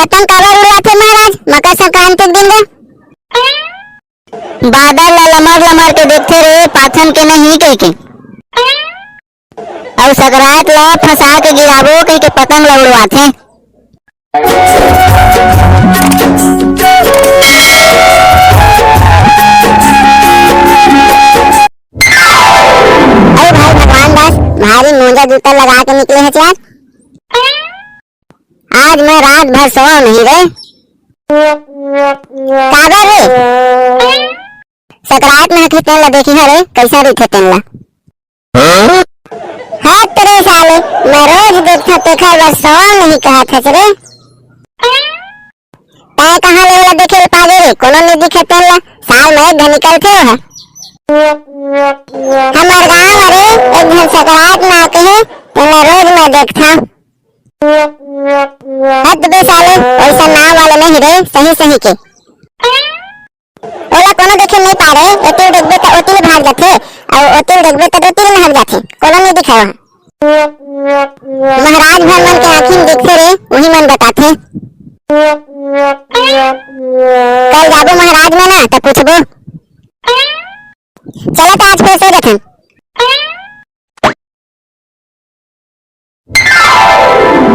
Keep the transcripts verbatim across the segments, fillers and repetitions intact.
पतंग काबर उड़वाथे महाराज मकर संक्रांति के दिन रे? बादर ला लमर लमर के देखथे रे, पाथन के नहीं कहिके। अउ सकरात ला फंसा के गिराबो कहिके पतंग ला उड़वाथे। अरे भाई भगवान दास, भारी मोजा जूता लगा के निकले हे यार। आज मैं रात भर सोवंव नहीं रे। काबर रे? सकरात में हथे तेन ला देखी हरे, कैसा रहिथे तेन ला। हट रे साले, मैं रोज देखथंव तेखर बर सोवंव नहीं कहत हस रे। तैं कहाँ ले ओला देखे ल पागे रे? कोनो नहीं दिखे तेन ला। साल में एक घन निकलथे ओहा। हमर गाँव म रे एक झन सकरात नाव के हे, तेन ला रोज मैं देखथंव। हद बे साले, वैसा नाव वाले नहीं रे, सही सही के। ओला कोनो देखे नहीं पाए रे, एती देखबे त ओती ले भाग जाथे, अउ ओती ले देखबे त ओती ले भाग जाथे, कोनो नहीं दिखावा। महाराज भर मन के आँखी में दिखथे रे, उही मन बताथे। कल जाबो महाराज में ना, त पूछबो। चला त आज फिर सो जथन।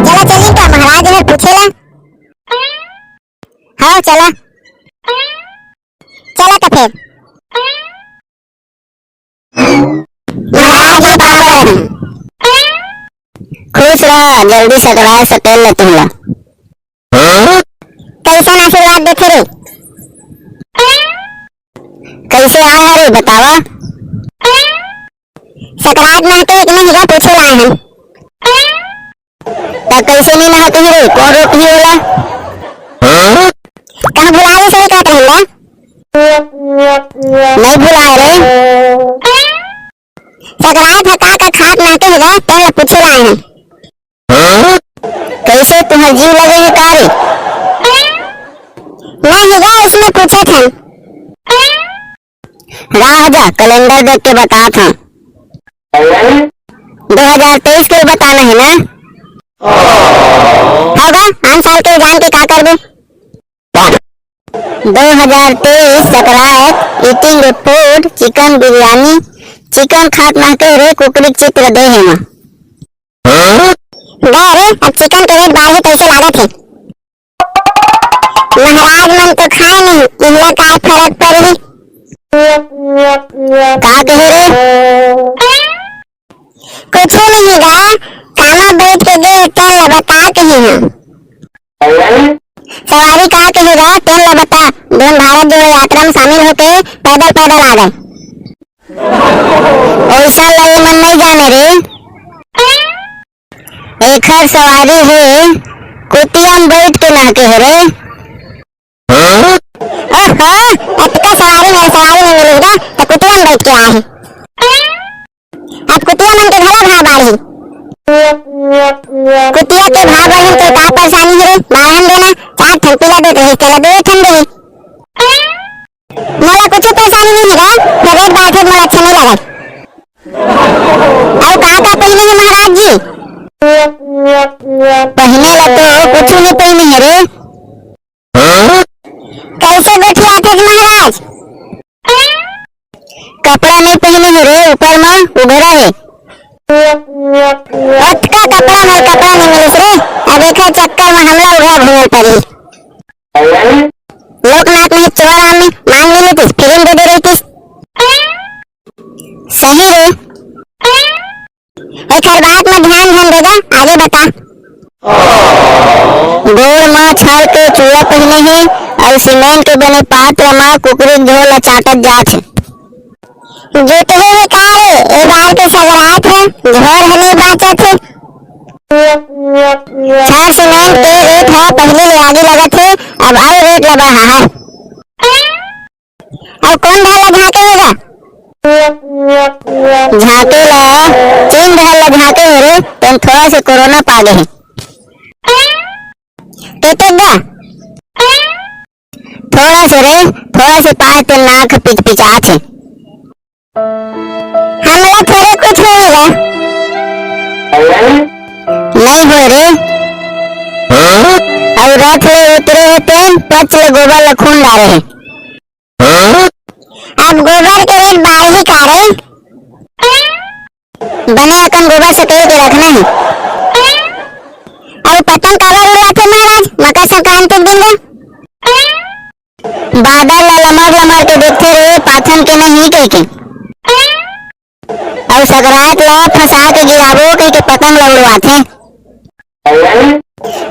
चला चली का महाराज हर पूछेला। हाँ चला। चला त फिर। महाराज जी पाँव परत हन। खुश रह, जल्दी सकरात सकेल ले तुमला। कैसन आशीर्वाद देथे रे? कैसे आए हरे बतावा? सकरात नहाते एक नहीं गा पूछे ला आए हन। त कैसे नहीं नहाते ही रे? कौन रोक ही होला? कहाँ भुला गए सही कहत रहला? नहीं भुलाए रे। सकरात ह का का खात नहाते ही गा, तेन ला पूछे ला आए हन। कैसे तुम्हार जीव लगे है का रे? नहीं गा, उसमें पूछे थन। राह जा, कैलेंडर देख के बता था। दो हज़ार तेईस के बताना है ना? होगा, आन साल के जान के का करबे? दो हज़ार तेईस सकरात eating a food chicken biryani, chicken खात नहाते रे कुकरी के चित्र दे हे मा। बे रे, अब चिकन के रेट बाढ़े कैसे लागत हे? महाराज मन तो खाए नहीं, इनला काय फरक पड़ही? का कहे रे? कुछु नहीं गा, कामा बैठ के गे तेन ला बता कहे हूँ। सवारी का कहे गा, तेन ला बता, जोन भारत जोड़ो यात्रा में शामिल होके पैदल पैदल आ गए। ओइसन ला ये मन नहीं जाने रे। एखर सवारी हे, कुतिया में बैठ के नहाके हे रे। ओहो, अतका सवारी में सवारी नहीं मिलिस गा, त कुतिया में बैठ के आए हे। अब कुतिया मन के घला भाव बाढ़ही। कुतिया के भाव बढ़ही त का परेशानी हे रे? बाढ़न देना, चार ठन पीला दूध रही, तेला दू ठन देही। मोला कुछु परेशानी नहीं हे रे, फेर रेट बाढ़े मोला अच्छा नहीं लगे। अउ का का पहिने हे महाराज जी? पहिने ला तो कुछु नहीं पहिने हे रे। कैसे गोठियाथे महाराज? कपड़ा नहीं पहिने हे रे, ऊपर में उघरा हे। ओतका कपड़ा में कपड़ा नहीं मिलिस रे, अब एकर चक्कर में हमला उघरा घूमे पड़ी। लोकनाथ में चोर आम में मांग नहीं लेतीस, फिर दे दे रहीतीस। सही रे। एकर बात में ध्यान ध्यान देगा, आगे बता। गोड़ म छड़ के चूड़ा पहिने हे अउ सीमेंट के बने पात्र म कुकरी के झोल ल चाटत जात हे। जुटे हे का रे, ए बार के सगरात हे, झोर ह नहीं बाचत हे। छड़ सीमेंट के रेट ह पहिली ले आगी लगत हे, अब अउ रेट ल बढ़ा हे। अउ कोन डहर ला झांके हे गा? झांके ला, चीन डहर ला झांके हे रे, तेन थोड़ा से कोरोना पागे हे। ते तो गा, थोड़ा से रे, थोड़ा से पाए ते नाक पिचपिचात हे। हमला थोड़े कुछ होएगा। नहीं होए रे। अउ रथ ले गोबर ल खून डारे हे। अब गोबर के रेट बाढ़ही का रे? बने अकन गोबर सकेल के रखना हे। अउ पतंग काबर उड़ाथे महाराज, मकर संक्रांति के दिन रे? बादर ला लमर लमर के देखथे रे, पाथन के नहीं कहिके। अउ सकरात ला फंसा के गिराबो कहिके पतंग ला उड़वाथे।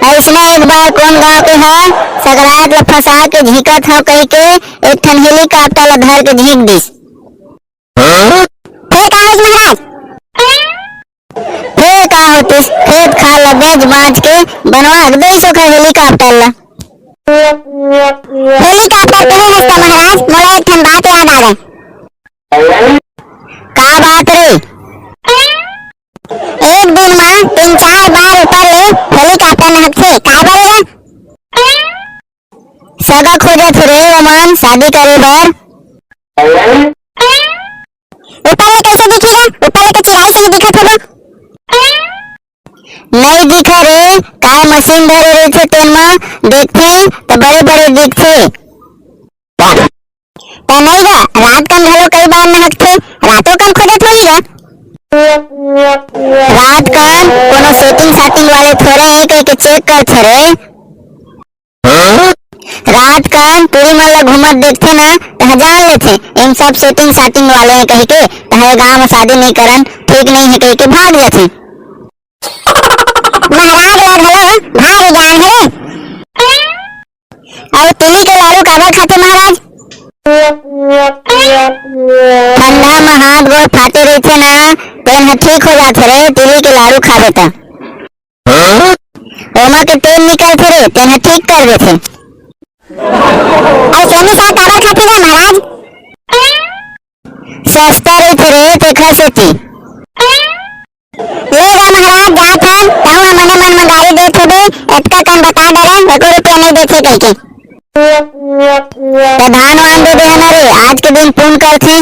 अइसने एक बार कोन गांव के ह सकरात ला फंसा के झींकत हव कहिके एक ठन हेलीकॉप्टर ला धर के झींक दिस। फेर का होइस महाराज? फेर का होतिस, खेत खार ला बेच बांच के बनवा के देइस ओखर हेलीकॉप्टर ला। हेलीकॉप्टर कहे हस त महाराज, मोला एक ठन बात याद आ गे। का बात रे? एक दिन म तीन चार बार ऊपर ले हेलीकॉप्टर नहकथे, काबर रे? सगा खोजत हे रे ओमन शादी करे बर। ऊपर ले कैसे दिखी रे? ऊपर ले तो चिराई सही दिखत होबो। नहीं दिखे रे, काय मशीन धरे रहिथे तेन म देखथे त बड़े बड़े दिखथे। त नहीं गा, रात कन घलो कई बार नहकथे, रातो कन खोजत होही गा। रात कन कोनो सेटिंग साटिंग वाले थोरे हे कहिके चेक करथे रे। रात कन टूरी मन ला घूमत देखथे ना, तहाँ जान लेथे, इन सब सेटिंग साटिंग वाले हे कहिके, तहाँ ये गाँव म शादी नहीं करन, ठीक नहीं हे कहिके भाग जाथे। महाराज ला घलो भारी ज्ञान हे रे। अउ तिली के लाडू काबर खाथे महाराज? ठंडा म हाथ गोड़ फाटे रहिथे ना, तेन ह ठीक हो जाथे रे, तिली के लाडू खाबे त। ओमा के तेल निकलथे रे, तेन ह ठीक कर देथे। अउ सेमी साग काबर खाथे गा महाराज? सस्ता रहिथे रे, तेखर सेती। ले गा महाराज, जात हन, तहूँ ह मने मन म गारी देत होबे, अतका कन बता डरेन, एको रुपया नइ देथे कहिके। त धान वान दे दे हन रे, आज के दिन पुन करथे।